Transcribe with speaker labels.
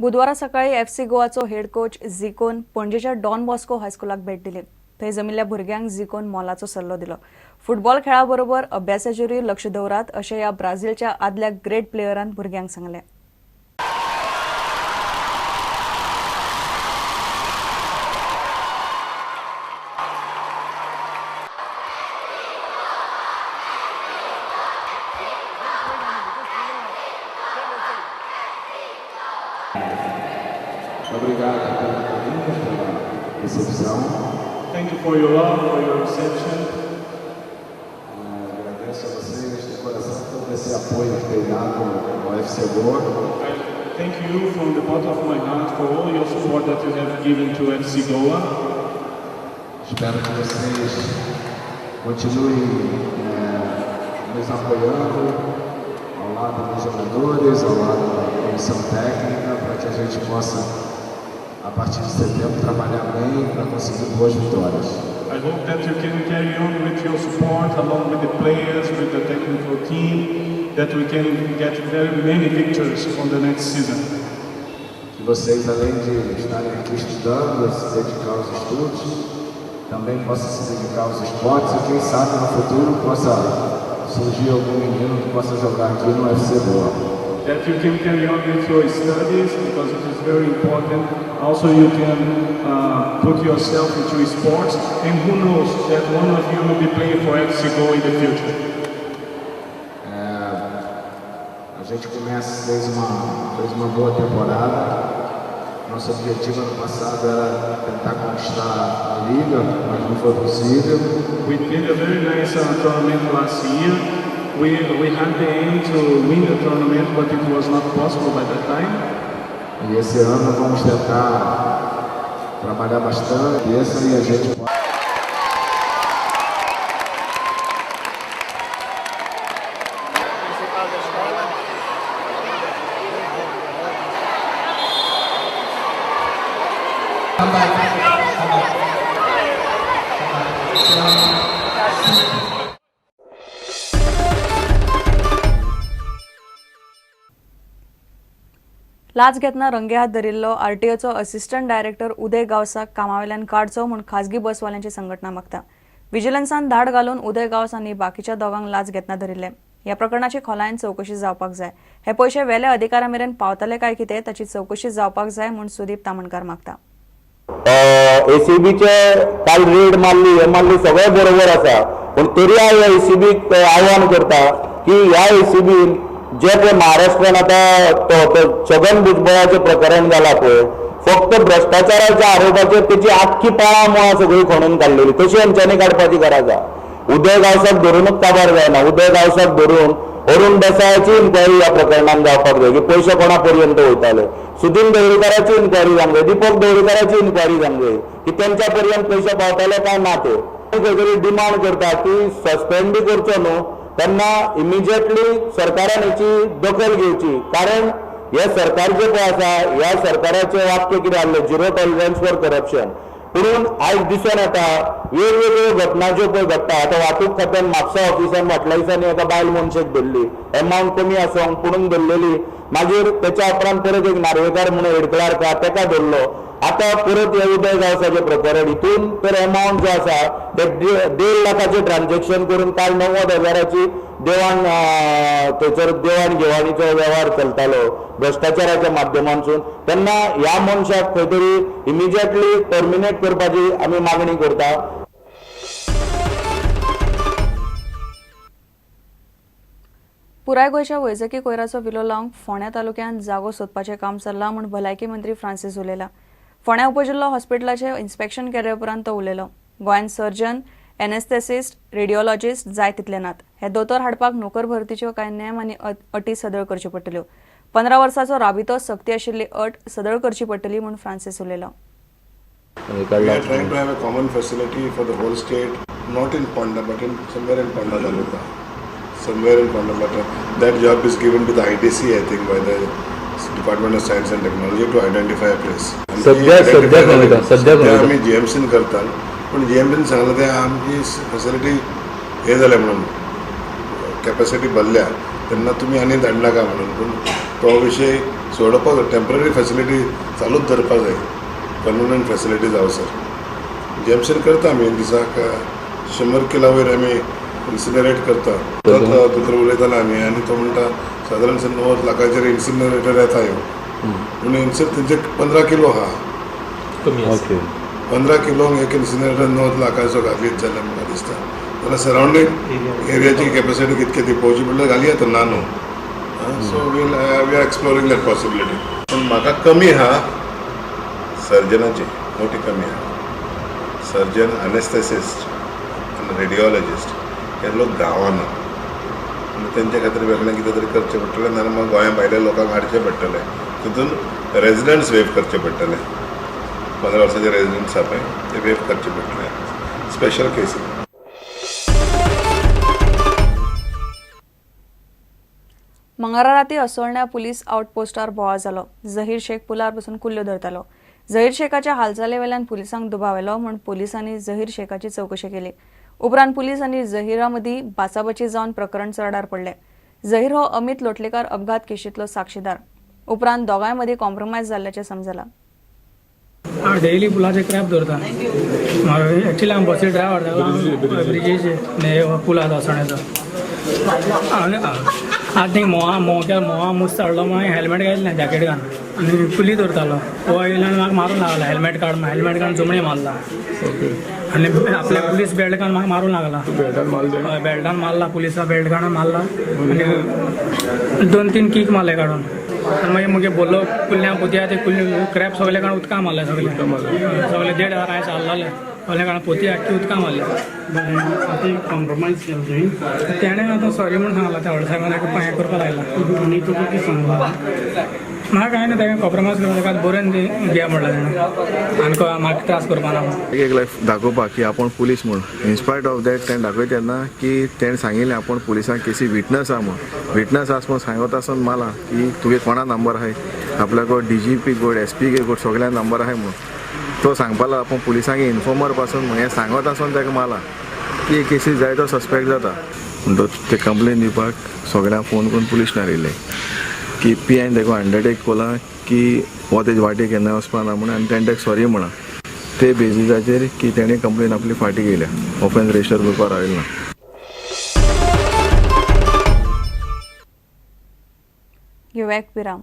Speaker 1: बुधवारा सकाळी FC गोवाचो head coach झिकोन पणजेच्या डॉन बॉस्को हायस्कुलाक भेट दिली. थंय जमिल्ल्या भुरग्यांक झिकोन मोलाचो सल्लो दिलो. फुटबॉल खेळा बरोबर अभ्यासाचेरूय लक्ष दवरात अशें ह्या ब्राझीलच्या आदल्या ग्रेट प्लेयरान भुरग्यांक सांगलें.
Speaker 2: Obrigado pelo carinho, pela recepção.
Speaker 3: Thank you for your love, for your reception.
Speaker 2: Agradeço a vocês de coração todo esse apoio que tem dado ao FC Goa.
Speaker 3: I thank you from the bottom of my heart for all your support that you have given to FC Goa.
Speaker 2: Espero que vocês continuem nos apoiando ao lado dos jogadores, ao lado da comissão técnica, para que a gente possa, a partir de setembro, trabalhar bem para conseguir boas vitórias.
Speaker 3: I hope that you can carry on with your support along with the players, with the technical team, that we can get very many victories on the next season.
Speaker 2: Que vocês, além de estarem aqui estudando, se dedicar aos estudos, também possam se dedicar aos esportes e quem sabe no futuro possa surgir algum menino que possa jogar aqui no FC Goa.
Speaker 3: That you can carry on with your studies, because it is very important. Also, you can put yourself into sports, and who knows that one of you will be playing for FC Goa in the future.
Speaker 2: A gente começa, fez uma boa temporada. Nosso objetivo ano passado era tentar conquistar a Liga, mas não foi possível.
Speaker 3: We did a very nice tournament last year. We had the aim to win the tournament, but it was not possible by that time.
Speaker 2: E esse ano vamos tentar trabalhar bastante, esse e a gente pode.
Speaker 1: लाच घेतना रंगेहात धरिल्लो आरटीओचो assistant director उदय गांवसाक कामावेल्यान काडचो म्हूण खाजगी बसवाल्यांची संघटना मागता. विजिलन्सान धाड घालून उदय गांवस आनी बाकीच्या दोगांक लाच घेतना धरिल्ले. ह्या प्रकरणाची खोलायेन चवकशी जावपाक जाय. हे पयशे वेल्या अधिकाऱ्यां मेरेन पावतले काय कितें ताची चवकशी जावपाक जाय म्हूण सुदीप तामणकार मागता.
Speaker 4: एसीबीचे काल रेड मारली, हे मारली, सगळें बरोबर आसा, पूण तरी हांव एसीबीक आव्हान करता की ह्या एसीबीन जे पळय महाराष्ट्रान आतां तो छगन भुजबळाचें प्रकरण जालां पळय, फक्त भ्रश्टाचाराच्या आरोपाचेर तेची आख्खी पाळां मुळां सगळीं खणून काडलेली, तशी हेंच्यांनी काडपाची गरज आसा. उदय गांवसाक धरुनूच काबार जायना, उदय गांवसाक धरून अरुण देसायाची इन्क्वायरी ह्या प्रकरणान जावपाक जाय की पयशे कोणा पर्यंत वयताले, सुदीन ढवळीकाराची इन्क्वायरी जावंक जाय, दीपक ढवळीकाराची इन्क्वायरी जावंक जाय की तेंच्या पर्यंत पयशे पावताले काय ना. ते खंय तरी डिमांड करता की सस्पेंड बी करचो न्हू तेन्ना इमिजिएटली सरकारान हेची दखल घेवची, कारण हे सरकार जे पळय आसा ह्या सरकाराचें वाक्य कितें आहलें, झिरो टॉलरन्स फॉर करप्शन. पुणून आयज दिसून येता वेगवेगळ्यो घटना ज्यो पळय घडटा. आतां वाहतूक खात्यान म्हापसा ऑफिसान फाटल्या दिसांनी एका बायल मनशेक धरली, एमावंट कमी आसूंक पुणून धरलेली, मागीर तेच्या उपरांत परत एक नार्वेकार म्हणून हेड क्लार्क आहा तेका धरलो. आतां परत हे उदय गांवसाचें प्रकरण, हितून तर एमावंट जो आसा ते 1.5 लाखाचें ट्रान्झेक्शन करून काल 90,000 देवाण थंयसर देवाण घेवाणीचो वेव्हार चलतालो भ्रश्टाचाराच्या माध्यमांतसून. तेन्ना ह्या मनशाक खंय तरी इमिजिएटली टर्मिनेट करपाची आमी मागणी करता.
Speaker 1: पुराय गोंयच्या वैजकी कोयराचो विलो लावंक फोंड्या तालुक्यांत जागो सोदपाचें काम चल्लां म्हूण भलायकी मंत्री फ्रांसीस उलयला. फोंड्या उपजिल्लो हॉस्पिटलाचें इन्स्पेक्शन केले उपरांत तो उलयलो. गोंयांत सर्जन, एनेस्थेसिस्ट, रेडिओलॉजिस्ट जाय तितले नात. हे दोतोर हाडपाक नोकर भरतीच्यो कांय नेम आनी अटी सदळ करच्यो पडटल्यो. 15 वर्सांचो राबितो सक्ती आशिल्ली अट सदळ करची पडटली म्हूण फ्रांसीस उलयलो.
Speaker 5: We are trying to have a common facility for the whole state, not in Ponda, but in somewhere in Ponda Taluka. Somewhere in Ponda, but that job is given to the IDC, I think, by the Department of Science and Technology to identify a place.
Speaker 6: सध्या
Speaker 5: आम्ही जीएमसीन करतात, पण जीएमसीन सांगलं ते आमची facility हे जालें म्हणून कॅपॅसिटी भरल्या तेन्ना तुमी आनी धाडनाका म्हणून. पूण तो विशय सोडोवपाक जाय, टेंपररी फॅसिलिटी चालूच दवरपाक जाय, परमनंट फॅसिलिटी जावसर. जीएमसीन करता आमी दिसाक 100 किला वयर आमी इन्सिनरेट करता. दोतोर उलयताले आमी आनी तो म्हणटा सादारण 90 लाखाचेर इन्सिनरेटर येता ह्यो, पूण इन्सि तेंचे 15 किलो आहा,
Speaker 6: ओके
Speaker 5: 15 किलोंक एक इन्सिनरेटर 90 लाखाचो घालीत जाल्यार म्हाका दिसता जाल्यार सरावंडींग एरियाची कॅपॅसिटी कितके ती पळोवची पडल्यार घाली येता ना न्हू. So we'll we are exploring that possibility. पूण म्हाका कमी आहा सर्जनाची, मोठी कमी आहा. सर्जन, अनेस्थेसिस्ट आनी रेडियोलॉजिस्ट हे लोक गांवांना, तेंच्या खातीर वेगळें कितें तरी करचें पडटलें, नाजाल्यार मागीर गोंया भायल्या लोकांक हाडचें पडटलें, तितून रेजिडंट्स वेव करचे पडटले. 15 वर्साचे रेजिडंट्स आहा पळय ते वेव करचे पडटले स्पेशल केसी.
Speaker 1: मंगळारा राती असोळण्या पुलीस आउटपोस्टार बोवाळ जालो. जहीर शेख पुलार बसून कुल्ल्यो धरतालो. जहीर शेखाच्या हालचाले वेल्यान पुलिसांक दुबाव आयलो म्हूण पुलिसांनी जहीर शेखाची चवकशी केली. उपरांत पुलीस आनी जहिरा मदीं बाचाबाची जावन प्रकरण चरडार पडलें. जहीर हो अमित लोटलेकार अपघात केशींतलो साक्षीदार. उपरांत दोगांय मदीं कॉम्प्रोमायज जाल्ल्याचें समजलां.
Speaker 7: हांव डेली पुलाचे क्रॅप दवरता. एक्चुली हांव बसी ड्रायव्हर ब्रिजीचे पुलाचो असोळण्याचो. आज थिंग मोवा मोव मोवा मूस चडलो, मागीर हेल्मेट घातलें, जॅकेट घालून आनी पुली दवरतालो. हो येयलो आनी म्हाका मारूंक लागला. हेल्मेट काड, हेल्मेट काडून जुमणे मारला आनी आपल्या पुलीस बेल्ट काडून म्हाका मारूंक लागला. बेल्टान मारला, पुलिसा बेल्ट काडून मारला आनी 2-3 कीक मारले काडून. आनी मागीर मुगे बोल्लो कुल्ल्या पोतया ते कुल्ले क्रॅप सगळे काडून उदकां मारले. सगळे सगळे 1.5 हजार हांवें चालले, सगळे काडून पोती आख्खी उदकां मारले.
Speaker 8: आतां कॉम्प्रोमायज केलें तुवें?
Speaker 7: तेणें आतां सॉरी म्हूण सांगलां त्या व्हड साहेबान, हें करपाक लागला.
Speaker 8: आनी तुका कितें सांगलां?
Speaker 7: म्हाका कांय ना, ताका कॉम्प्रोमायज करपाक ताका बरोवन घे म्हणलें तेणें, आनी म्हाका त्रास करपा ना.
Speaker 9: एक लायफ दाखोवपाक की आपूण पुलीस म्हूण. इनस्पायट ऑफ that तेणें दाखयता तेन्ना की तेणें सांगिल्लें आपूण पुलिसांक केसी विटनस आहा म्हूण. विटनस आसा म्हूण सांगत आसून माला की तुगे कोणा नंबर आहाय, आपल्याको DGP code, SP code, सगळ्या नंबर आहाय म्हूण. तो सांगपा लागला आपूण पुलिसांक इन्फॉर्मर पासून म्हूण. हें सांगत आसून ताका माला की केसी जाय तो सस्पेक्ट जाता. म्हणटच ते कंप्लेन दिवपाक सगळ्यांक फोन करून पुलीस स्टेशनार येयले की पी आयन ताका अंडरटेक केलां की हो तेजे वाटेक केन्ना वचपा ना म्हूण, आनी तेणें ताका सॉरी म्हणा. ते बेजिसाचेर की तेणें कंप्लेन आपली फाटीं घेयल्या, ऑफेन्स रजिस्टर करपाक रावयलें ना.
Speaker 1: घेवया एक विराम.